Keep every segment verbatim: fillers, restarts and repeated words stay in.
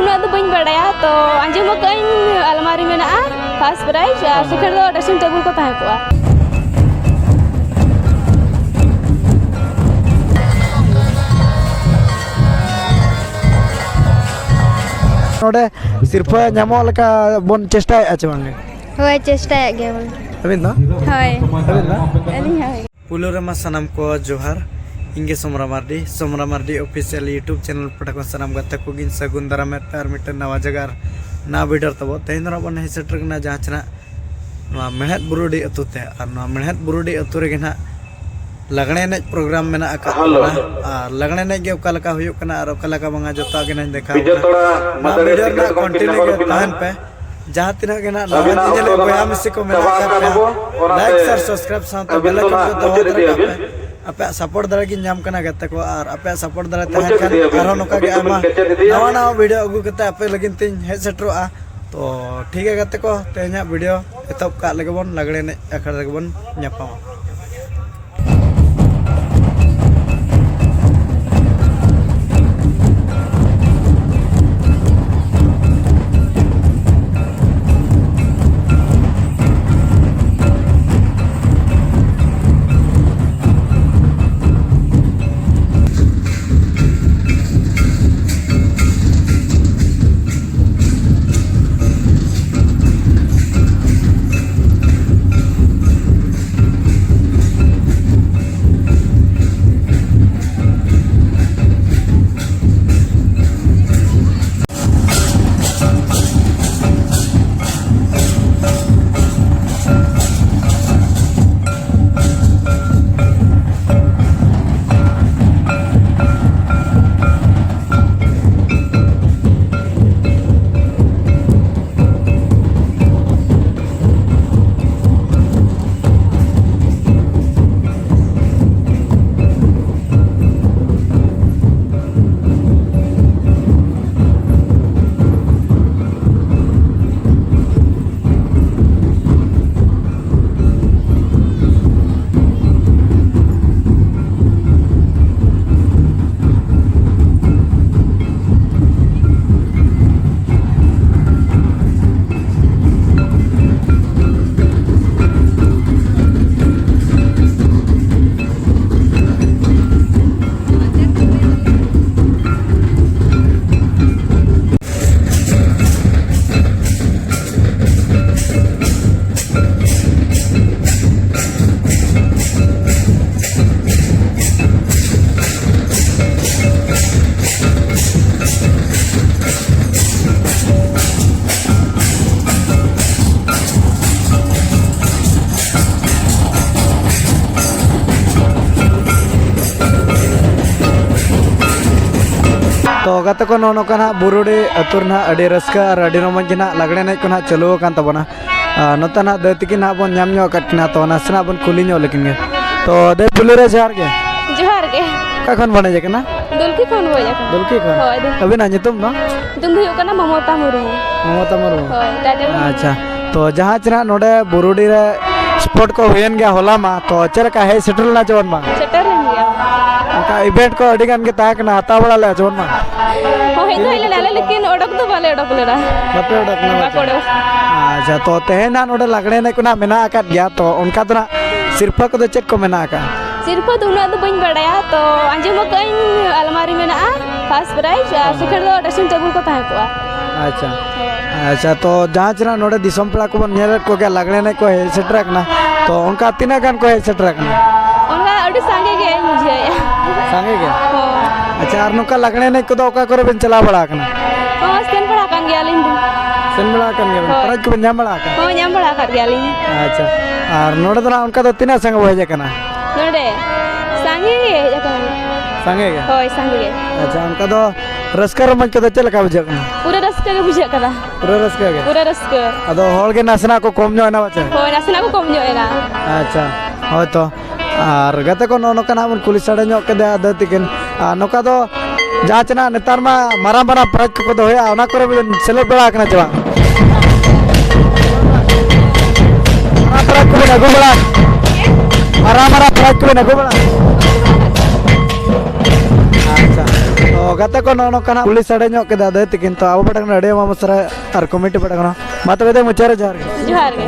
ᱩᱱᱟᱹᱜ ᱫᱚ ᱵᱟᱹᱧ ᱵᱟᱲᱟᱭᱟ, ᱛᱚ ᱟᱸᱡᱚᱢ ᱟᱠᱟᱫᱟᱹᱧ ᱟᱞᱢᱟᱨᱤ ᱢᱮᱱᱟᱜᱼᱟ, first prize ᱟᱨ second ᱫᱚ dressing table ᱠᱚ ᱛᱟᱦᱮᱸ ᱠᱚᱜᱼᱟ᱾ ᱱᱚᱰᱮ ᱥᱤᱨᱯᱟᱹ ᱧᱟᱢᱚᱜ ᱞᱮᱠᱟ ᱵᱚᱱ ᱪᱮᱥᱴᱟᱭᱮᱫᱼᱟ ᱪᱮ ᱵᱟᱝ? ᱦᱳᱭ, ᱪᱮᱥᱴᱟᱭᱮᱫ ᱜᱮᱭᱟᱵᱚᱱ᱾ ᱟᱹᱵᱤᱱ ᱫᱚ? ᱦᱳᱭ᱾ ᱟᱹᱵᱤᱱ ᱫᱚ? ᱟᱹᱞᱤᱧ ᱦᱚᱸ᱾ ᱯᱩᱭᱞᱩ ᱨᱮᱢᱟ ᱥᱟᱱᱟᱢ ᱠᱚ ᱡᱚᱦᱟᱨ᱾ ᱤᱧ ᱜᱮ ᱥᱚᱢᱨᱟ Mardi, ᱥᱚᱢᱨᱟ Mardi official YouTube channel ᱯᱟᱦᱴᱟ ᱠᱷᱚᱱ ᱥᱟᱱᱟᱢ ᱜᱟᱛᱮ ᱠᱚᱜᱮᱧ ᱥᱟᱹᱜᱩᱱ ᱫᱟᱨᱟᱢᱮᱫ ᱯᱮ ᱟᱨ ᱢᱤᱫᱴᱮᱱ ᱱᱟᱣᱟ ᱡᱟᱭᱜᱟ ᱟᱨ ᱱᱟᱣᱟ video ᱛᱟᱵᱚ᱾ ᱛᱮᱦᱮᱧ ᱫᱚ ᱱᱟᱜ ᱵᱚᱱ ᱦᱮᱡ ᱥᱮᱴᱮᱨ ᱠᱟᱱᱟ ᱡᱟᱦᱟᱸ ᱪᱮ ᱱᱟᱜ ᱱᱚᱣᱟ ᱢᱮᱬᱦᱮᱫ ᱵᱩᱨᱩᱰᱤ ᱟᱹᱛᱩ ᱛᱮ, ᱟᱨ ᱱᱚᱣᱟ ᱢᱮᱬᱦᱮᱫ ᱵᱩᱨᱩᱰᱤ ᱟᱹᱛᱩ ᱨᱮᱜᱮ ᱱᱟᱜ ᱞᱟᱜᱽᱬᱮ ᱮᱱᱮᱡ program ᱢᱮᱱᱟᱜ ᱟᱠᱟᱫ ᱛᱟᱵᱚᱱᱟ᱾ ᱟᱨ ᱞᱟᱜᱽᱬᱮ ᱮᱱᱮᱡ ᱜᱮ ᱚᱠᱟ ᱞᱮᱠᱟ ᱦᱩᱭᱩᱜ ᱠᱟᱱᱟ ᱟᱨ ᱚᱠᱟ ᱞᱮᱠᱟ ᱵᱟᱝᱟ, ᱡᱚᱛᱚᱣᱟᱜ ᱜᱮ ᱱᱟᱜ ᱤᱧ ᱫᱮᱠᱷᱟᱣ ᱵᱚᱱᱟ᱾ ᱱᱚᱣᱟ video ᱨᱮᱱᱟᱜ continue ᱜᱮ ᱛᱟᱦᱮᱱ ᱯᱮ᱾ ᱡᱟᱦᱟᱸ ᱛᱤᱱᱟᱹᱜ ᱜᱮ ᱱᱟᱜ ᱱᱟᱣᱟ ᱧᱮᱧᱮᱞ ᱵᱚᱭᱦᱟ ᱢᱤᱥᱤ ᱠᱚ ᱢᱮᱱᱟᱜ ᱟᱠᱟᱫ ᱯᱮᱭᱟ, like, share, subscribe ᱥᱟᱶᱛᱮ bell icon ᱠᱚ ᱫᱚᱦᱚ ᱫᱟᱲᱮ ᱠᱟᱜ ᱯᱮ᱾ ᱟᱯᱮᱭᱟᱜ support ᱫᱟᱨᱟᱭ ᱜᱮ ᱧᱟᱢ ᱠᱟᱱᱟ ᱜᱟᱛᱮ ᱠᱚ, ᱟᱨ ᱟᱯᱮᱭᱟᱜ support ᱫᱟᱨᱟᱭ ᱛᱟᱦᱮᱱ ᱠᱷᱟᱱ ᱟᱨᱦᱚᱸ ᱱᱚᱝᱠᱟ ᱜᱮ ᱟᱭᱢᱟ ᱱᱟᱣᱟ ᱱᱟᱣᱟ video ᱟᱹᱜᱩ ᱠᱟᱛᱮ ᱟᱯᱮ ᱞᱟᱹᱜᱤᱫ ᱛᱤᱧ ᱦᱮᱡ ᱥᱮᱴᱮᱨᱚᱜᱼᱟ᱾ ᱛᱚ ᱴᱷᱤᱠ ᱜᱮᱭᱟ ᱜᱟᱛᱮ ᱠᱚ, ᱛᱮᱦᱮᱧᱟᱜ video ᱮᱛᱚᱦᱚᱵ ᱠᱟᱜ ᱞᱮᱜᱮ ᱵᱚᱱ, ᱞᱟᱜᱽᱬᱮ ᱮᱱᱮᱡ ᱟᱠᱷᱲᱟ ᱨᱮᱜᱮ ᱵᱚᱱ ᱧᱟᱯᱟᱢᱟ᱾ ᱜᱟᱛᱮ ᱠᱚ, ᱱᱚᱜᱼᱚ ᱱᱚᱝᱠᱟ ᱱᱟᱦᱟᱜ ᱵᱩᱨᱩᱰᱤ ᱟᱹᱛᱩ ᱨᱮ ᱱᱟᱦᱟᱜ ᱟᱹᱰᱤ ᱨᱟᱹᱥᱠᱟᱹ ᱟᱨ ᱟᱹᱰᱤ ᱨᱚᱢᱚᱡᱽ ᱜᱮ ᱱᱟᱦᱟᱜ ᱞᱟᱜᱽᱲᱮ ᱮᱱᱮᱡ ᱠᱚ ᱱᱟᱦᱟᱜ ᱪᱟᱹᱞᱩ ᱟᱠᱟᱱ ᱛᱟᱵᱚᱱᱟ᱾ ᱟᱨ ᱱᱚᱛᱮ ᱱᱟᱦᱟᱜ ᱫᱟᱹᱭ ᱛᱤᱠᱤᱱ ᱱᱟᱦᱟᱜ ᱵᱚᱱ ᱧᱟᱢ ᱧᱚᱜ ᱟᱠᱟᱫ ᱠᱤᱱᱟ, ᱛᱚ ᱱᱟᱥᱮᱱᱟᱜ ᱵᱚᱱ ᱠᱩᱞᱤ ᱧᱚᱜ ᱞᱮᱠᱤᱱ ᱜᱮ᱾ ᱛᱚ ᱫᱟᱹᱭ ᱯᱩᱭᱞᱩ ᱨᱮ ᱡᱚᱦᱟᱨ ᱜᱮ᱾ ᱡᱚᱦᱟᱨ ᱜᱮ᱾ ᱚᱠᱟ ᱠᱷᱚᱱ ᱵᱚᱱ ᱦᱮᱡ ᱟᱠᱟᱱᱟ? ᱫᱩᱞᱠᱤ ᱠᱷᱚᱱ ᱵᱚᱱ ᱦᱮᱡ ᱟᱠᱟᱱᱟ᱾ ᱫᱩᱞᱠᱤ ᱠᱷᱚᱱ? ᱦᱳᱭ, ᱫᱩᱞᱠᱤ᱾ ᱟᱹᱵᱤᱱᱟᱜ ᱧᱩᱛᱩᱢ ᱫᱚ? ᱧᱩᱛᱩᱢ ᱫᱚ ᱦᱩᱭᱩᱜ ᱠᱟᱱᱟ ᱢᱚᱢᱚᱛᱟ ᱢᱩᱨᱢᱩ᱾ ᱢᱚᱢᱚᱛᱟ ᱢᱩᱨᱢᱩ? ᱦᱳᱭ, ᱴᱟᱴᱟ ᱨᱮ᱾ ᱟᱪᱪᱷᱟ, ᱛᱚ ᱡᱟᱦᱟᱸ ᱪᱮ ᱱᱟᱦᱟᱜ ᱱᱚᱰᱮ ᱵᱩᱨᱩᱰᱤ ᱨᱮ ᱥᱯᱳᱨᱴ ᱠᱚ ᱦᱩᱭᱮᱱ ᱜᱮᱭᱟ ᱦᱚᱞᱟ ᱢᱟ, ᱛᱚ ᱪᱮᱫ ᱞᱮᱠᱟ ᱦᱮᱡ ᱥᱮᱴᱮᱨ ᱞᱮᱱᱟ ᱪᱮ ᱵᱟᱝ? ᱥᱮᱴᱮᱨ ᱞᱮᱱ ᱜᱮᱭᱟ᱾ ᱚᱱᱠᱟ ᱤᱵᱷᱮᱱᱴ ᱠᱚ ᱟᱹᱰᱤ ᱜᱟᱱ ᱜᱮ ᱛᱟᱦᱮᱸ ᱠᱟᱱᱟ, ᱦᱟᱛᱟᱣ ᱵᱟᱲᱟ ᱞᱮᱫᱼᱟ ᱪᱮ ᱵᱟᱝ? ᱦᱚᱸ, ᱦᱮᱡ ᱫᱚ ᱦᱮᱡ ᱞᱮᱱᱟ ᱞᱮ, ᱞᱮᱠᱤᱱ ᱚᱰᱚᱠ ᱫᱚ ᱵᱟᱞᱮ ᱚᱰᱚᱠ ᱞᱮᱱᱟ᱾ ᱵᱟᱯᱮ ᱚᱰᱚᱠ ᱞᱮᱱᱟ? ᱵᱟᱠᱚ ᱚᱰᱚᱠ᱾ ᱟᱪᱪᱷᱟ, ᱛᱚ ᱛᱮᱦᱮᱧ ᱱᱟᱦᱟᱜ ᱱᱚᱰᱮ ᱞᱟᱜᱽᱲᱮ ᱮᱱᱮᱡ ᱠᱚ ᱱᱟᱦᱟᱜ ᱢᱮᱱᱟᱜ ᱟᱠᱟᱫ ᱜᱮᱭᱟ, ᱛᱚ ᱚᱱᱠᱟ ᱫᱚ ᱱᱟᱦᱟᱜ ᱥᱤᱨᱯᱷᱟᱹ ᱠᱚᱫᱚ ᱪᱮᱫ ᱠᱚ ᱢᱮᱱᱟᱜ ᱟᱠᱟᱫᱼᱟ? ᱥᱤᱨᱯᱷᱟᱹ ᱫᱚ ᱩᱱᱟᱹᱜ ᱫᱚ ᱵᱟᱹᱧ ᱵᱟᱲᱟᱭᱟ, ᱛᱚ ᱟᱸᱡᱚᱢ ᱟᱠᱟᱫᱟᱹᱧ ᱟᱞᱢᱟᱨᱤ ᱢᱮᱱᱟᱜᱼᱟ, ᱯᱷᱟᱥᱴ ᱯᱨᱟᱭᱤᱡᱽ, ᱟᱨ ᱦᱮᱸ᱾ ᱥᱮᱠᱮᱱᱰ ᱫᱚ ᱰᱨᱮᱥᱤᱝ ᱴᱮᱵᱩᱞ ᱠᱚ ᱛᱟᱦᱮᱸ ᱠᱚᱜᱼᱟ᱾ ᱟᱪᱪᱷᱟ᱾ ᱦᱮᱸ᱾ ᱟᱪᱪᱷᱟ, ᱛᱚ ᱡᱟᱦᱟᱸ ᱪᱮ ᱱᱟᱦᱟᱜ ᱱᱚᱰᱮ ᱫᱤᱥᱚᱢ ᱯᱮᱲᱟ ᱠᱚᱵᱚᱱ ᱧᱮᱞᱮᱫ ᱠᱚᱜᱮᱭᱟ, ᱞᱟᱜᱽᱲᱮ ᱮᱱᱮᱡ ᱠᱚ ᱦᱮᱡ ᱥᱮᱴᱮᱨ ᱟᱠᱟᱱᱟ, ᱛᱚ ᱚᱱᱠᱟ ᱛᱤᱱᱟᱹᱜ ᱜᱟᱱ ᱠᱚ ᱦᱮᱡ ᱥᱮᱴᱮᱨ ᱟᱠᱟᱱᱟ? ᱚᱱᱠᱟ ᱟᱹᱰᱤ ᱥᱟᱸᱜᱮ ᱜᱮᱧ ᱵᱩᱡᱷᱟᱹᱣᱮᱫᱼᱟ᱾ ᱥᱟᱸᱜᱮ ᱜᱮ? ᱦᱳᱭ᱾ ᱟᱪᱪᱷᱟ, ᱟᱨ ᱱᱚᱝᱠᱟ ᱞᱟᱜᱽᱲᱮ ᱮᱱᱮᱡ ᱠᱚᱫᱚ ᱚᱠᱟ ᱠᱚᱨᱮ ᱵᱮᱱ ᱪᱟᱞᱟᱣ ᱵᱟᱲᱟ ᱟᱠᱟᱱᱟ? ᱦᱚᱸ, ᱥᱮᱱ ᱵᱟᱲᱟ ᱟᱠᱟᱱ ᱜᱮᱭᱟᱞᱤᱧ᱾ ᱥᱮᱱ ᱵᱟᱲᱟ ᱟᱠᱟᱱ ᱜᱮᱭᱟ ᱵᱮᱱ? ᱦᱳᱭ᱾ ᱯᱨᱟᱭᱤᱡᱽ ᱠᱚᱵᱮᱱ ᱧᱟᱢ ᱵᱟᱲᱟ ᱟᱠᱟᱫ? ᱦᱚᱸ, ᱧᱟᱢ ᱵᱟᱲᱟ ᱟᱠᱟᱫ ᱜᱮᱭᱟᱞᱤᱧ᱾ ᱟᱪᱪᱷᱟ, ᱟᱨ ᱱᱚᱰᱮ ᱫᱚ ᱱᱟᱦᱟᱜ ᱚᱱᱠᱟ ᱫᱚ ᱛᱤᱱᱟᱹᱜ ᱥᱟᱸᱜᱮ ᱵᱚ ᱦᱮᱡ ᱟᱠᱟᱱᱟ? ᱱᱚᱰᱮ ᱥᱟᱸᱜᱮ ᱜᱮ ᱦᱮᱡ ᱟᱠᱟᱱᱟ᱾ ᱥᱟᱸᱜᱮ ᱜᱮ? ᱦᱳᱭ, ᱥᱟᱸᱜᱮ ᱜᱮ᱾ ᱟᱪᱪᱷᱟ, ᱚᱱᱠᱟ ᱫᱚ ᱨᱟᱹᱥᱠᱟᱹ ᱨᱚᱢᱚᱡᱽ ᱠᱚᱫᱚ ᱪᱮᱫ ᱞᱮᱠᱟ ᱵᱩᱡᱷᱟᱹᱜ ᱠᱟᱱᱟ? ᱯᱩᱨᱟᱹ ᱨᱟᱹᱥᱠᱟᱹ ᱜᱮ ᱵᱩᱡᱷᱟᱹᱜ ᱠᱟᱱᱟ᱾ ᱯᱩᱨᱟᱹ ᱨᱟᱹᱥᱠᱟᱹ ᱜᱮ? ᱯᱩᱨᱟᱹ ᱨᱟᱹᱥᱠᱟᱹ᱾ ᱟᱫᱚ ᱦᱚᱲ ᱜᱮ ᱱᱟᱥᱮᱱᱟᱜ ᱠᱚ ᱠᱚᱢ ᱧᱚᱜ ᱮᱱᱟ ᱯᱟᱪᱮ? ᱦᱳᱭ, ᱱᱟᱥᱮᱱᱟᱜ ᱠᱚ ᱠᱚᱢ ᱧᱚᱜ ᱮᱱᱟ᱾ ᱟᱪᱪᱷᱟ, ᱦᱳᱭ ᱛᱚ᱾ ᱟᱨ ᱜᱟᱛᱮ ᱠᱚ, ᱱᱚᱜᱼᱚ ᱱᱚᱝᱠᱟ ᱱᱟᱦᱟᱜ ᱵᱚᱱ ᱠᱩᱞᱤ ᱥᱟᱰᱮ ᱧᱚᱜ ᱠᱮᱫᱮᱭᱟ ᱫᱟᱹᱭ ᱛᱤᱠᱤᱱ᱾ ᱟᱨ ᱱᱚᱝᱠᱟ ᱫᱚ ᱡᱟᱦᱟᱸ ᱪᱮ ᱱᱟᱦᱟᱜ ᱱᱮᱛᱟᱨ ᱢᱟ ᱢᱟᱨᱟᱝ ᱢᱟᱨᱟᱝ ᱯᱨᱟᱭᱤᱡᱽ ᱠᱚᱠᱚ ᱫᱚᱦᱚᱭᱟ, ᱚᱱᱟ ᱠᱚᱨᱮ ᱵᱮᱱ ᱥᱮᱞᱮᱫ ᱵᱟᱲᱟ ᱟᱠᱟᱱᱟ ᱪᱮ ᱵᱟᱝ? ᱢᱟᱨᱟᱝ ᱯᱨᱟᱭᱤᱡᱽ ᱠᱚᱵᱮᱱ ᱟᱹᱜᱩ ᱵᱟᱲᱟ, ᱢᱟᱨᱟᱝ ᱢᱟᱨᱟᱝ ᱯᱨᱟᱭᱤᱡᱽ ᱠᱚᱵᱮᱱ ᱟᱹᱜᱩ ᱵᱟᱲᱟ? ᱟᱪᱪᱷᱟ, ᱛᱚ ᱜᱟᱛᱮ ᱠᱚ, ᱱᱚᱜᱼᱚ ᱱᱚᱝᱠᱟ ᱱᱟᱦᱟᱜ ᱠᱩᱞᱤ ᱥᱟᱰᱮ ᱧᱚᱜ ᱠᱮᱫᱟ ᱫᱟᱹᱭ ᱛᱤᱠᱤᱱ, ᱛᱚ ᱟᱵᱚ ᱯᱟᱦᱴᱟ ᱠᱷᱚᱱ ᱟᱹᱰᱤ ᱟᱭᱢᱟ ᱩᱥᱟᱹᱨᱟ ᱟᱨ ᱠᱚᱢᱤᱴᱤ ᱯᱟᱦᱴᱟ ᱠᱷᱚᱱ ᱢᱟ ᱛᱚᱵᱮ ᱫᱚ ᱢᱩᱪᱟᱹᱫ ᱨᱮ ᱡᱚᱦᱟᱨ ᱜᱮ᱾ ᱡᱚᱦᱟᱨ ᱜᱮ᱾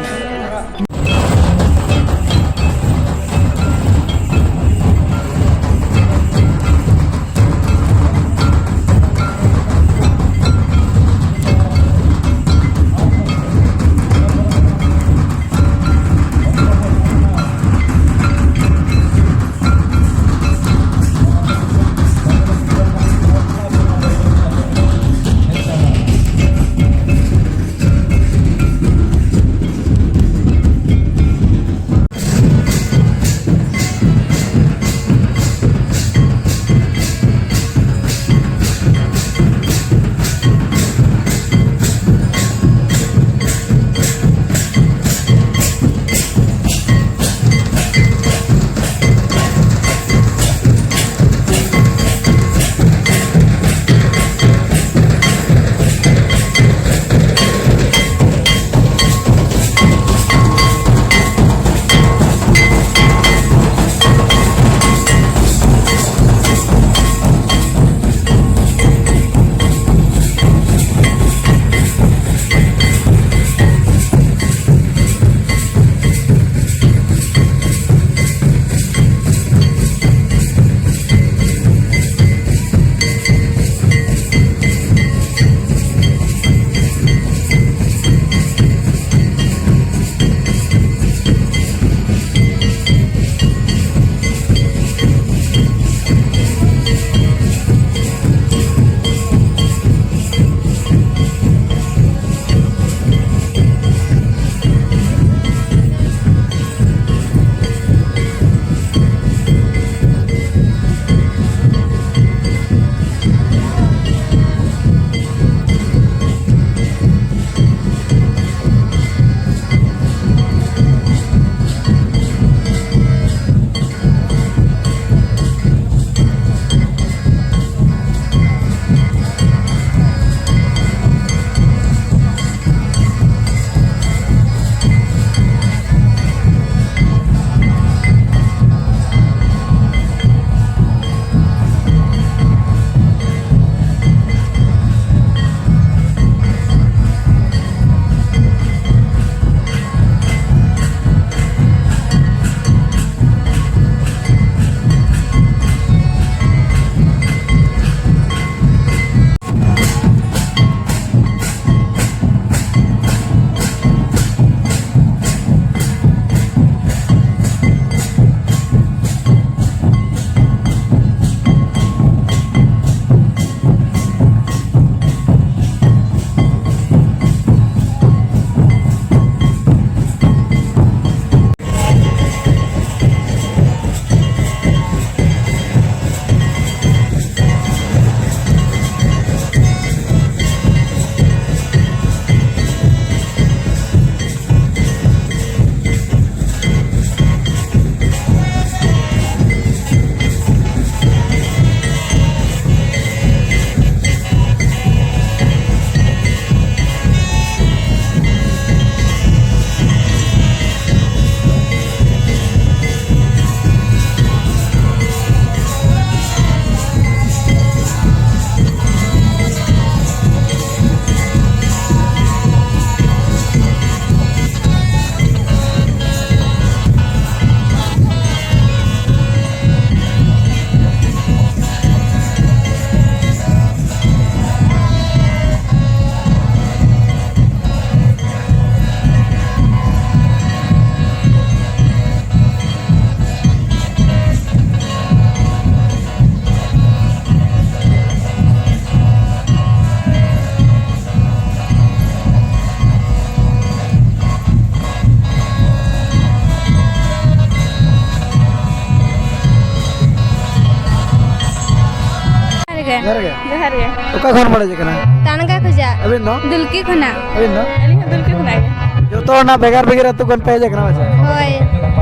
ᱚᱠᱟ ᱠᱷᱚᱱ ᱵᱟᱲᱟᱭ ᱠᱟᱱᱟ? ᱛᱟᱱᱜᱟ ᱠᱷᱚᱱᱟᱜ᱾ ᱟᱹᱵᱤᱱ ᱫᱚ? ᱫᱩᱞᱠᱤ ᱠᱷᱚᱱᱟᱜ᱾ ᱟᱹᱵᱤᱱ ᱫᱚ? ᱟᱹᱞᱤᱧ ᱦᱚᱸ ᱫᱩᱞᱠᱤ ᱠᱷᱚᱱᱟᱜ ᱜᱮ᱾ ᱡᱚᱛᱚ ᱚᱱᱟ ᱵᱷᱮᱜᱟᱨ ᱵᱷᱮᱜᱟᱨ ᱟᱹᱛᱩ ᱠᱷᱚᱱ ᱯᱮ ᱦᱮᱡ ᱟᱠᱟᱱᱟ ᱵᱟᱪᱮ? ᱦᱳᱭ᱾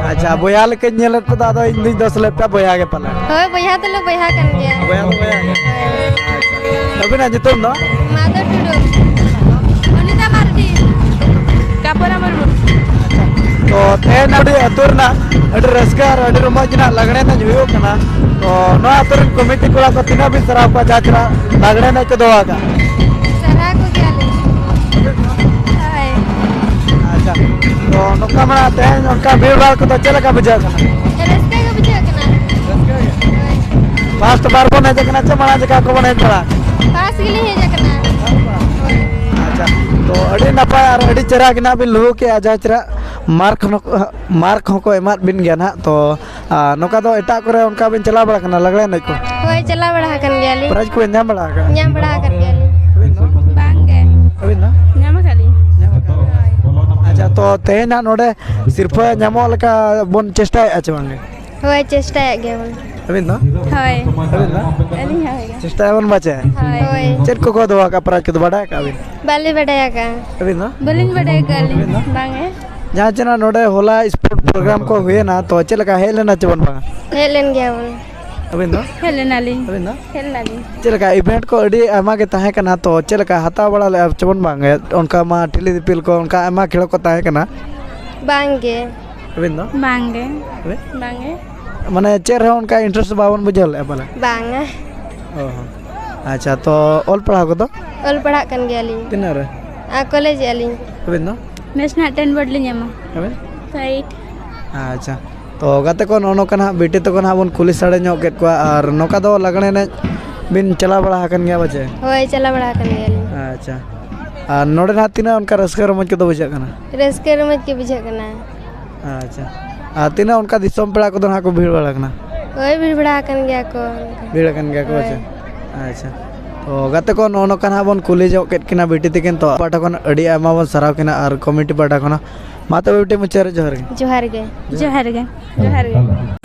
ᱟᱪᱪᱷᱟ, ᱵᱚᱭᱦᱟ ᱞᱮᱠᱟᱧ ᱧᱮᱞᱮᱫ ᱯᱮ ᱫᱚ, ᱟᱫᱚ ᱤᱧ ᱫᱩᱧ ᱫᱚᱥ ᱞᱮᱫ ᱯᱮᱭᱟ ᱵᱚᱭᱦᱟ ᱜᱮ ᱯᱟᱞᱮ᱾ ᱦᱳᱭ, ᱵᱚᱭᱦᱟ ᱫᱚᱞᱮ ᱵᱚᱭᱦᱟ ᱠᱟᱱ ᱜᱮᱭᱟ᱾ ᱵᱚᱭᱦᱟ ᱫᱚ ᱵᱚᱭᱦᱟ ᱜᱮ᱾ ᱦᱳᱭ᱾ ᱟᱪᱪᱷᱟ᱾ ᱟᱹᱵᱤᱱᱟᱜ ᱧᱩᱛᱩᱢ ᱫᱚ? ᱢᱟᱫᱷᱚ ᱴᱩᱰᱩ᱾ ᱚᱱᱤᱛᱟ ᱢᱟᱨᱰᱤ᱾ ᱠᱟᱯᱚᱨᱟ ᱢᱩᱨᱢᱩ᱾ ᱛᱚ ᱛᱮᱦᱮᱧ ᱟᱹᱰᱤ ᱟᱹᱛᱩ ᱨᱮᱱᱟᱜ ᱟᱹᱰᱤ ᱨᱟᱹᱥᱠᱟᱹ ᱟᱨ ᱟᱹᱰᱤ ᱨᱚᱢᱚᱡᱽ ᱨᱮᱱᱟᱜ ᱞᱟᱜᱽᱬᱮ ᱮᱱᱮᱡ ᱦᱩᱭᱩᱜ ᱠᱟᱱᱟ᱾ ᱛᱚ ᱱᱚᱣᱟ ᱟᱹᱛᱩ ᱨᱮᱱ ᱠᱚᱢᱤᱴᱤ ᱠᱚᱲᱟ ᱠᱚ ᱛᱤᱱᱟᱹᱜ ᱵᱤᱱ ᱥᱟᱨᱦᱟᱣ ᱠᱚᱣᱟ ᱡᱟᱦᱟᱸ ᱪᱮᱦᱨᱟ ᱞᱟᱜᱽᱬᱮ ᱮᱱᱮᱡ ᱠᱚ ᱫᱚᱦᱚ ᱟᱠᱟᱫ? ᱥᱟᱨᱦᱟᱣ ᱠᱚᱜᱮᱭᱟᱞᱤᱧ᱾ ᱦᱳᱭ᱾ ᱟᱪᱪᱷᱟ, ᱛᱚ ᱱᱚᱝᱠᱟ ᱢᱟ ᱛᱮᱦᱮᱧ ᱚᱱᱠᱟ ᱵᱷᱤᱲ ᱵᱷᱟᱲ ᱠᱚᱫᱚ ᱪᱮᱫ ᱞᱮᱠᱟ ᱵᱩᱡᱷᱟᱹᱜ ᱠᱟᱱᱟ? ᱨᱟᱹᱥᱠᱟᱹ ᱜᱮ ᱵᱩᱡᱷᱟᱹᱜ ᱠᱟᱱᱟ᱾ ᱨᱟᱹᱥᱠᱟᱹ ᱜᱮ? ᱦᱳᱭ᱾ ᱯᱷᱟᱥᱴ ᱵᱟᱨ ᱵᱚᱱ ᱦᱮᱡ ᱟᱠᱟᱱᱟ ᱪᱮ ᱢᱟᱲᱟᱝ ᱡᱚᱠᱷᱟ ᱠᱚᱵᱚᱱ ᱦᱮᱡ ᱵᱟᱲᱟ? ᱯᱷᱟᱥᱴ ᱜᱮᱞᱤᱧ ᱦᱮᱡ ᱟᱠᱟᱱᱟ᱾ ᱦᱳᱭ᱾ ᱟᱪᱪᱷᱟ, ᱛᱚ ᱟᱹᱰᱤ ᱱᱟᱯᱟᱭ ᱟᱨ ᱟᱹᱰᱤ ᱪᱮᱦᱨᱟ ᱜᱮ ᱱᱟᱦᱟᱜ ᱵᱤᱱ ᱞᱩᱦᱩ ᱠᱮᱜᱼᱟ, ᱡᱟᱦᱟᱸ ᱪᱮᱦᱨᱟ ᱢᱟᱨᱠ ᱦᱚᱸ, ᱢᱟᱨᱠ ᱦᱚᱸᱠᱚ ᱮᱢᱟᱫ ᱵᱤᱱ ᱜᱮᱭᱟ ᱱᱟᱦᱟᱜ᱾ ᱛᱚ ᱟᱨ ᱱᱚᱝᱠᱟ ᱫᱚ ᱮᱴᱟᱜ ᱠᱚᱨᱮ ᱚᱱᱠᱟ ᱵᱤᱱ ᱪᱟᱞᱟᱣ ᱵᱟᱲᱟ ᱠᱟᱱᱟ ᱞᱟᱜᱽᱲᱮ ᱮᱱᱮᱡ ᱠᱚ? ᱦᱳᱭ, ᱪᱟᱞᱟᱣ ᱵᱟᱲᱟ ᱟᱠᱟᱱ ᱜᱮᱭᱟᱞᱤᱧ᱾ ᱯᱨᱟᱭᱤᱡᱽ ᱠᱚᱵᱤᱱ ᱧᱟᱢ ᱵᱟᱲᱟ ᱟᱠᱟᱫᱼᱟ? ᱧᱟᱢ ᱵᱟᱲᱟ ᱟᱠᱟᱱ ᱜᱮᱭᱟᱞᱤᱧ᱾ ᱟᱹᱵᱤᱱ ᱫᱚ? ᱵᱟᱝ ᱜᱮ᱾ ᱟᱹᱵᱤᱱ ᱫᱚ? ᱧᱟᱢ ᱟᱠᱟᱫ ᱞᱤᱧ᱾ ᱧᱟᱢ ᱟᱠᱟᱫ ᱵᱤᱱ? ᱦᱳᱭ᱾ ᱟᱪᱪᱷᱟ, ᱛᱚ ᱛᱮᱦᱮᱧ ᱦᱟᱸᱜ ᱱᱚᱰᱮ ᱥᱤᱨᱯᱷᱟᱹ ᱧᱟᱢᱚᱜ ᱞᱮᱠᱟ ᱵᱚᱱ ᱪᱮᱥᱴᱟᱭᱮᱫᱼᱟ ᱪᱮ ᱵᱟᱝ ᱜᱮ? ᱦᱳᱭ, ᱪᱮᱥᱴᱟᱭᱮᱫ ᱜᱮᱭᱟᱵᱚᱱ᱾ ᱟᱹᱵᱤᱱ ᱫᱚ? ᱦᱳᱭ᱾ ᱟᱹᱵᱤᱱ ᱫᱚ? ᱟᱹᱞᱤᱧ ᱦᱚᱸ ᱦᱳᱭ᱾ ᱪᱮᱥᱴᱟᱭᱟᱵᱚᱱ ᱵᱟᱪᱮ? ᱦᱳᱭ᱾ ᱪᱮᱫ ᱠᱚᱠᱚ ᱫᱚᱦᱚ ᱟᱠᱟᱫ ᱯᱨᱟᱭᱤᱡᱽ ᱠᱚᱫᱚ ᱵᱟᱰᱟᱭ ᱟᱠᱟᱫ ᱵᱤᱱ? ᱵᱟᱞᱮ ᱵᱟᱰᱟᱭ ᱟᱠᱟᱫᱼᱟ᱾ ᱟᱹᱵᱤᱱ ᱫᱚ? ᱵᱟᱹᱞᱤᱧ ᱵᱟᱰᱟᱭ ᱟᱠᱟᱫᱼᱟ ᱟᱹᱞᱤᱧ᱾ ᱟᱹᱵᱤᱱ ᱫᱚ? ᱵᱟᱝ ᱜᱮ᱾ ᱡᱟᱦᱟᱸ ᱪᱮ ᱱᱟᱜ ᱱᱚᱰᱮ ᱦᱚᱞᱟ ᱥᱯᱳᱨᱴ ᱯᱨᱳᱜᱨᱟᱢ ᱠᱚ ᱦᱩᱭᱮᱱᱟ, ᱛᱚ ᱪᱮᱫ ᱞᱮᱠᱟ ᱦᱮᱡ ᱞᱮᱱᱟ ᱪᱮ ᱵᱟᱝ ᱵᱟᱝ? ᱦᱮᱡ ᱞᱮᱱ ᱜᱮᱭᱟ ᱵᱚᱱ᱾ ᱟᱹᱵᱤᱱ ᱫᱚ? ᱦᱮᱡ ᱞᱮᱱᱟᱞᱤᱧ᱾ ᱟᱹᱵᱤᱱ ᱫᱚ? ᱦᱮᱡ ᱞᱮᱱᱟᱞᱤᱧ᱾ ᱪᱮᱫ ᱞᱮᱠᱟ ᱤᱵᱷᱮᱱᱴ ᱠᱚ ᱟᱹᱰᱤ ᱟᱭᱢᱟ ᱜᱮ ᱛᱟᱦᱮᱸ ᱠᱟᱱᱟ, ᱛᱚ ᱪᱮᱫ ᱞᱮᱠᱟ ᱦᱟᱛᱟᱣ ᱵᱟᱲᱟ ᱞᱮᱫᱼᱟ ᱪᱮ ᱵᱚᱱ ᱵᱟᱝ ᱜᱮ? ᱚᱱᱠᱟ ᱢᱟ ᱴᱷᱤᱞᱤ ᱫᱤᱯᱤᱞ ᱠᱚ ᱚᱱᱠᱟ ᱟᱭᱢᱟ ᱠᱷᱮᱞᱳ ᱠᱚ ᱛᱟᱦᱮᱸ ᱠᱟᱱᱟ᱾ ᱵᱟᱝ ᱜᱮ᱾ ᱟᱹᱵᱤᱱ ᱫᱚ? ᱵᱟᱝ ᱜᱮ᱾ ᱟᱹᱵᱤᱱ? ᱵᱟᱝ ᱜᱮ᱾ ᱢᱟᱱᱮ ᱪᱮᱫ ᱨᱮᱦᱚᱸ ᱚᱱᱠᱟ ᱤᱱᱴᱟᱨᱮᱥᱴ ᱵᱟᱵᱚᱱ ᱵᱩᱡᱷᱟᱹᱣ ᱞᱮᱫᱼᱟ ᱯᱟᱞᱮ? ᱵᱟᱝᱟ᱾ ᱚ ᱦᱚᱸ᱾ ᱟᱪᱪᱷᱟ, ᱛᱚ ᱚᱞ ᱯᱟᱲᱦᱟᱣ ᱠᱚᱫᱚ? ᱚᱞ ᱯᱟᱲᱦᱟᱜ ᱠᱟᱱ ᱜᱮᱭᱟᱞᱤᱧ᱾ ᱛᱤᱱᱟᱹᱜ ᱨᱮ? ᱟᱨ ᱠᱚᱞᱮᱡᱽ ᱮᱜᱼᱟ ᱞᱤᱧ᱾ ᱟᱹᱵᱤᱱ ᱫᱚ? ᱱᱮᱥ ᱱᱟᱜ ᱴᱮᱱ ᱵᱳᱨᱰ ᱞᱤᱧ ᱮᱢᱟ᱾ ᱟᱹᱵᱤᱱ? ᱯᱷᱟᱭᱤᱵᱷ᱾ ᱟᱪᱪᱷᱟ, ᱛᱚ ᱜᱟᱛᱮ ᱠᱚ, ᱱᱚᱜᱼᱚ ᱱᱚᱝᱠᱟ ᱱᱟᱦᱟᱜ ᱵᱤᱴᱤ ᱛᱟᱠᱚ ᱱᱟᱦᱟᱜ ᱵᱚᱱ ᱠᱩᱞᱤ ᱥᱟᱰᱮ ᱧᱚᱜ ᱠᱮᱫ ᱠᱚᱣᱟ᱾ ᱟᱨ ᱱᱚᱝᱠᱟ ᱫᱚ ᱞᱟᱜᱽᱬᱮ ᱮᱱᱮᱡ ᱵᱤᱱ ᱪᱟᱞᱟᱣ ᱵᱟᱲᱟ ᱟᱠᱟᱱ ᱜᱮᱭᱟ ᱯᱟᱪᱮ? ᱦᱳᱭ, ᱪᱟᱞᱟᱣ ᱵᱟᱲᱟ ᱟᱠᱟᱱ ᱜᱮᱭᱟᱞᱤᱧ᱾ ᱟᱪᱪᱷᱟ, ᱟᱨ ᱱᱚᱰᱮ ᱱᱟᱦᱟᱜ ᱛᱤᱱᱟᱹᱜ ᱚᱱᱠᱟ ᱨᱟᱹᱥᱠᱟᱹ ᱨᱚᱢᱚᱡᱽ ᱠᱚᱫᱚ ᱵᱩᱡᱷᱟᱹᱜ ᱠᱟᱱᱟ? ᱨᱟᱹᱥᱠᱟᱹ ᱨᱚᱢᱚᱡᱽ ᱜᱮ ᱵᱩᱡᱷᱟᱹᱜ ᱠᱟᱱᱟ᱾ ᱟᱪᱪᱷᱟ, ᱟᱨ ᱛᱤᱱᱟᱹᱜ ᱚᱱᱠᱟ ᱫᱤᱥᱚᱢ ᱯᱮᱲᱟ ᱠᱚᱫᱚ ᱱᱟᱦᱟᱜ ᱠᱚ ᱵᱷᱤᱲ ᱵᱟᱲᱟ ᱠᱟᱱᱟ? ᱦᱳᱭ, ᱵᱷᱤᱲ ᱵᱟᱲᱟ ᱟᱠᱟᱱ ᱜᱮᱭᱟ ᱠᱚ᱾ ᱵᱷᱤᱲ ᱟᱠᱟᱱ ᱜᱮᱭᱟ ᱠᱚ, ᱦᱳᱭ᱾ ᱟᱪᱪᱷᱟ᱾ ᱟᱪᱪᱷᱟ, ᱛᱚ ᱜᱟᱛᱮ ᱠᱚ, ᱱᱚᱜᱼᱚ ᱱᱚᱝᱠᱟ ᱱᱟᱦᱟᱜ ᱵᱚᱱ ᱠᱩᱞᱤ ᱧᱚᱜ ᱠᱮᱫ ᱠᱤᱱᱟ ᱵᱤᱴᱤ ᱛᱟᱹᱠᱤᱱ, ᱛᱚ ᱟᱠᱚ ᱯᱟᱦᱴᱟ ᱠᱷᱚᱱ ᱟᱹᱰᱤ ᱟᱭᱢᱟ ᱵᱚᱱ ᱥᱟᱨᱦᱟᱣ ᱠᱤᱱᱟ ᱟᱨ ᱠᱚᱢᱤᱴᱤ ᱯᱟᱦᱴᱟ ᱠᱷᱚᱱᱟᱜ᱾ ᱢᱟ ᱛᱚᱵᱮ ᱵᱤᱴᱤ, ᱢᱩᱪᱟᱹᱫ ᱨᱮ ᱡᱚᱦᱟᱨ ᱜᱮ᱾ ᱡᱚᱦᱟᱨ ᱜᱮ᱾ ᱡᱚᱦᱟᱨ ᱜᱮ᱾ ᱡᱚᱦᱟᱨ ᱜᱮ᱾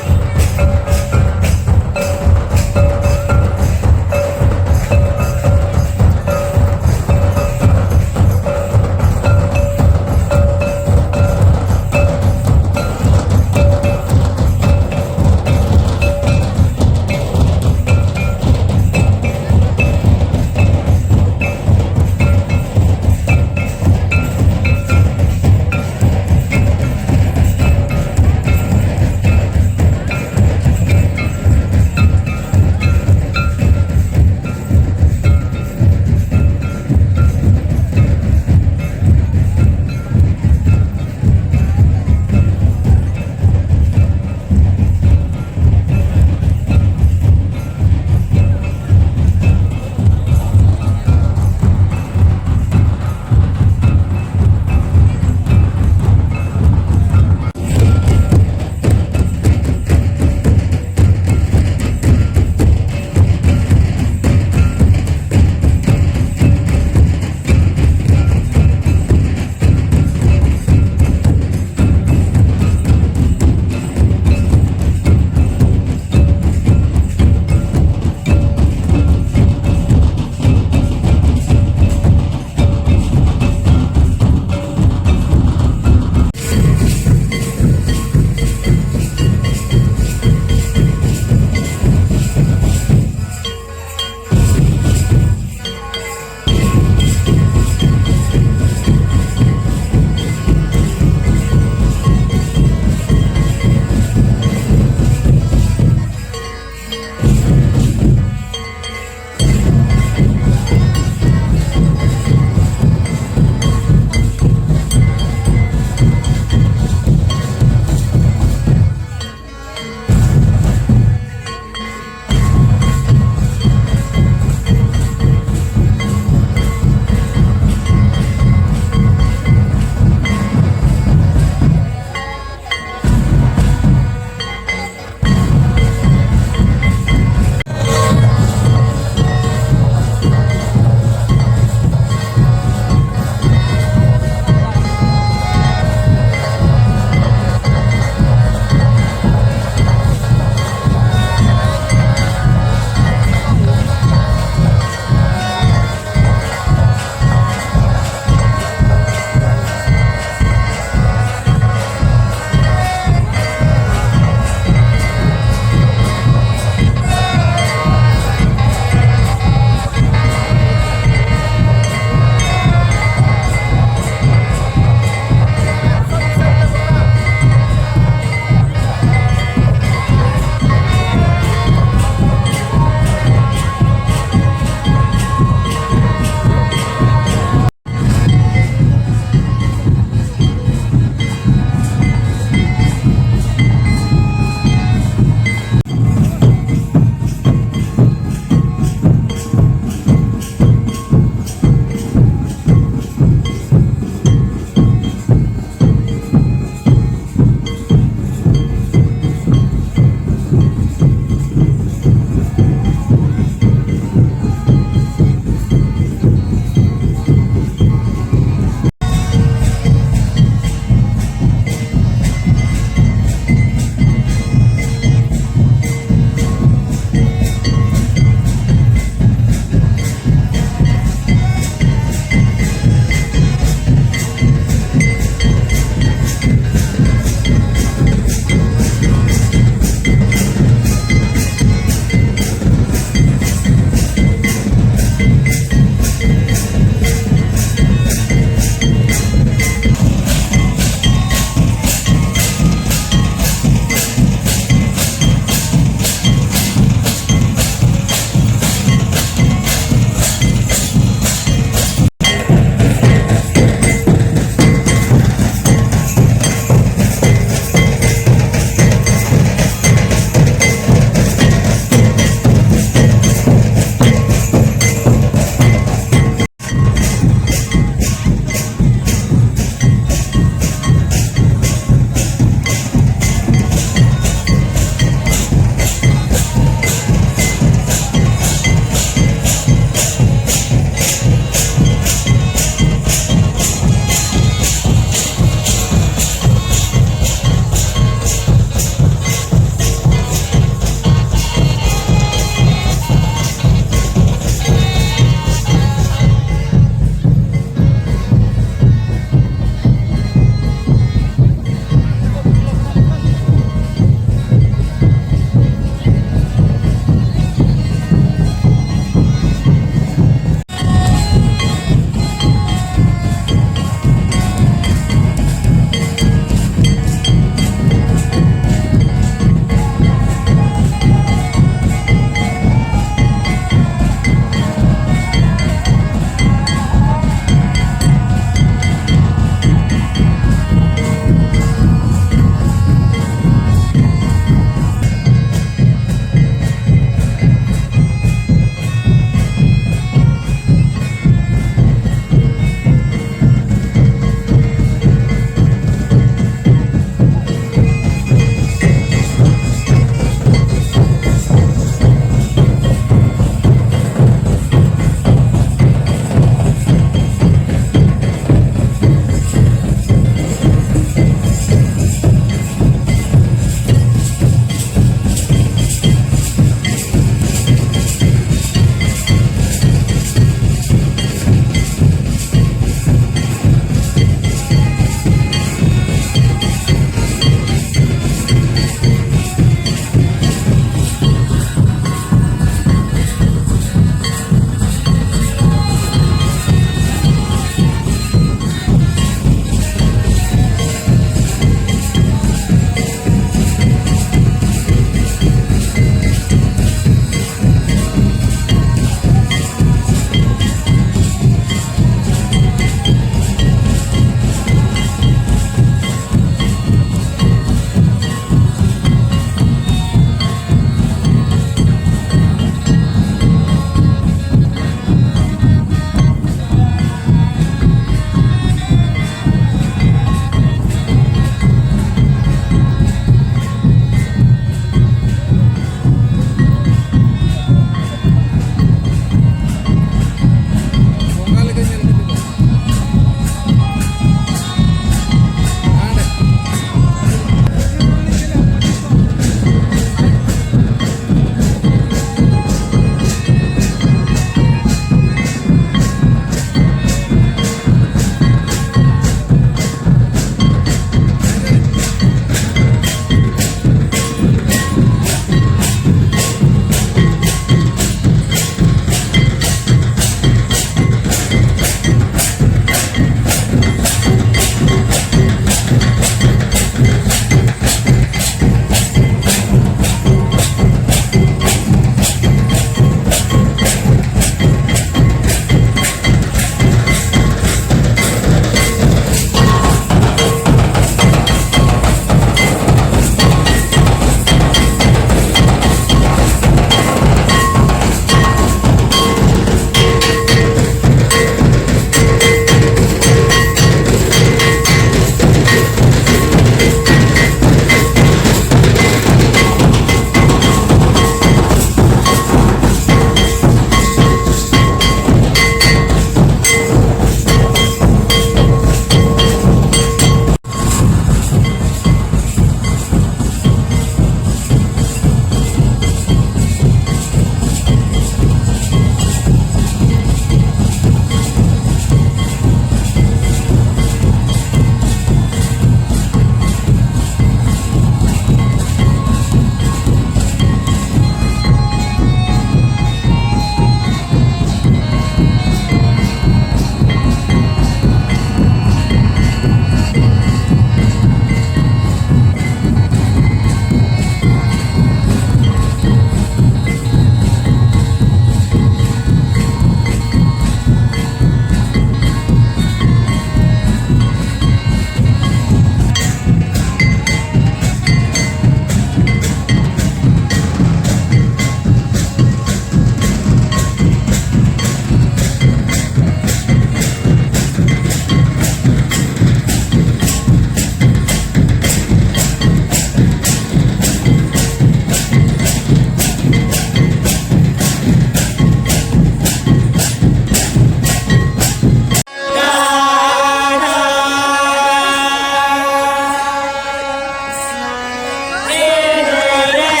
ᱥᱚᱢᱟᱡᱽ ᱨᱮᱱ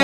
ᱠᱚ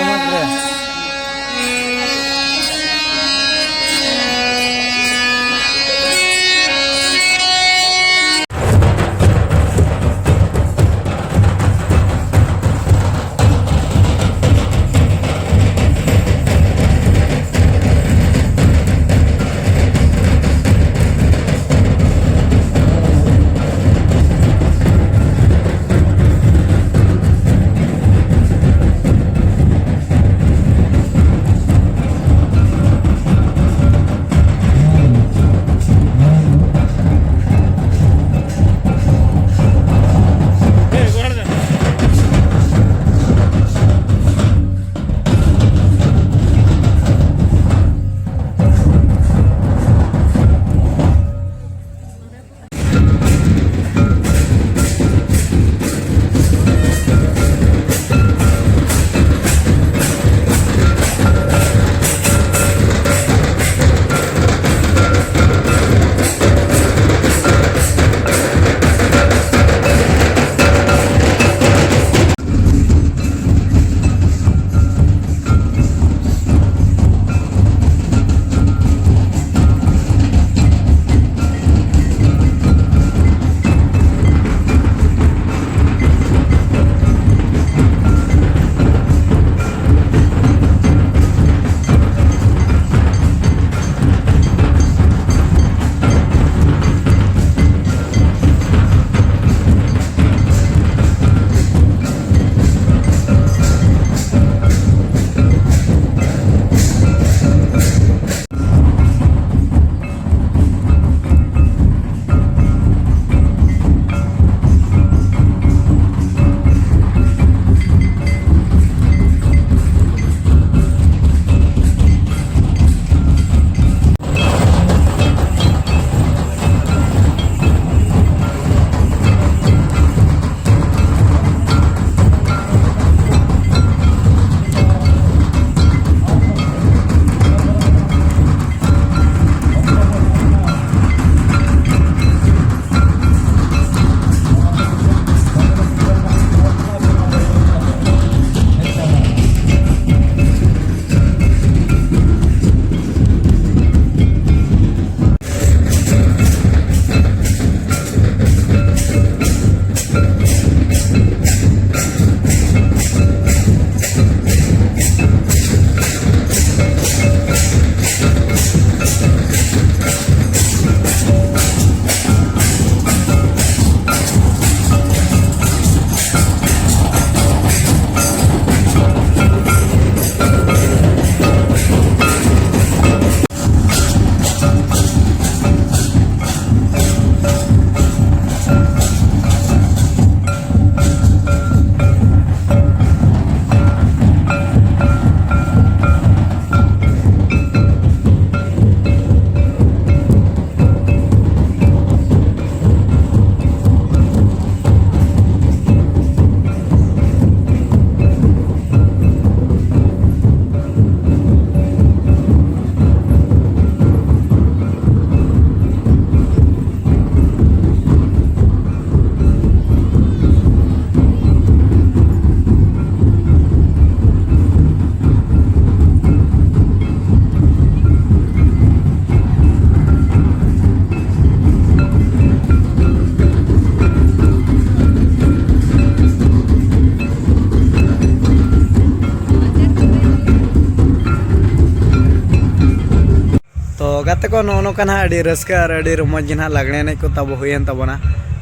ᱜᱟᱛᱮ ᱠᱚ, ᱱᱚᱜᱼᱚ ᱱᱚᱝᱠᱟ ᱱᱟᱦᱟᱜ ᱟᱹᱰᱤ ᱨᱟᱹᱥᱠᱟᱹ ᱟᱨ ᱟᱹᱰᱤ ᱨᱚᱢᱚᱡᱽ ᱜᱮ ᱱᱟᱦᱟᱜ ᱞᱟᱜᱽᱬᱮ ᱮᱱᱮᱡ ᱠᱚ ᱛᱟᱵᱚ ᱦᱩᱭᱮᱱ ᱛᱟᱵᱚᱱᱟ᱾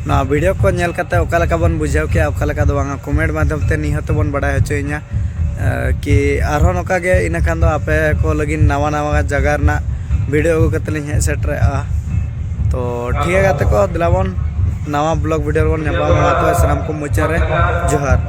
ᱱᱚᱣᱟ ᱵᱷᱤᱰᱤᱭᱳ ᱠᱚ ᱧᱮᱞ ᱠᱟᱛᱮ ᱚᱠᱟ ᱞᱮᱠᱟ ᱵᱚᱱ ᱵᱩᱡᱷᱟᱹᱣ ᱠᱮᱜᱼᱟ, ᱚᱠᱟ ᱞᱮᱠᱟ ᱫᱚ ᱵᱟᱝᱟ, ᱠᱚᱢᱮᱱᱴ ᱢᱟᱫᱽᱫᱷᱚᱢ ᱛᱮ ᱱᱤᱦᱟᱹᱛ ᱵᱚᱱ ᱵᱟᱰᱟᱭ ᱦᱚᱪᱚᱭᱤᱧᱟ, ᱮ, ᱠᱤ ᱟᱨᱦᱚᱸ ᱱᱚᱝᱠᱟ ᱜᱮ ᱤᱱᱟᱹ ᱠᱷᱟᱱ ᱫᱚ ᱟᱯᱮ ᱠᱚ ᱞᱟᱹᱜᱤᱫ ᱱᱟᱣᱟ ᱱᱟᱣᱟ ᱡᱟᱭᱜᱟ ᱨᱮᱱᱟᱜ ᱵᱷᱤᱰᱤᱭᱳ ᱟᱹᱜᱩ ᱠᱟᱛᱮ ᱞᱤᱧ ᱦᱮᱡ ᱥᱮᱴᱮᱨᱚᱜᱼᱟ᱾ ᱛᱚ ᱴᱷᱤᱠ ᱜᱮᱭᱟ ᱜᱟᱛᱮ ᱠᱚ, ᱫᱮᱞᱟ ᱵᱚᱱ ᱱᱟᱣᱟ ᱵᱞᱚᱜ ᱵᱷᱤᱰᱤᱭᱳ ᱨᱮᱵᱚᱱ ᱧᱟᱯᱟᱢᱟ᱾ ᱢᱟ ᱛᱚᱵᱮ ᱥᱟᱱᱟᱢ ᱠᱚ ᱢᱩᱪᱟᱹᱫ ᱨᱮ ᱡᱚᱦᱟᱨ᱾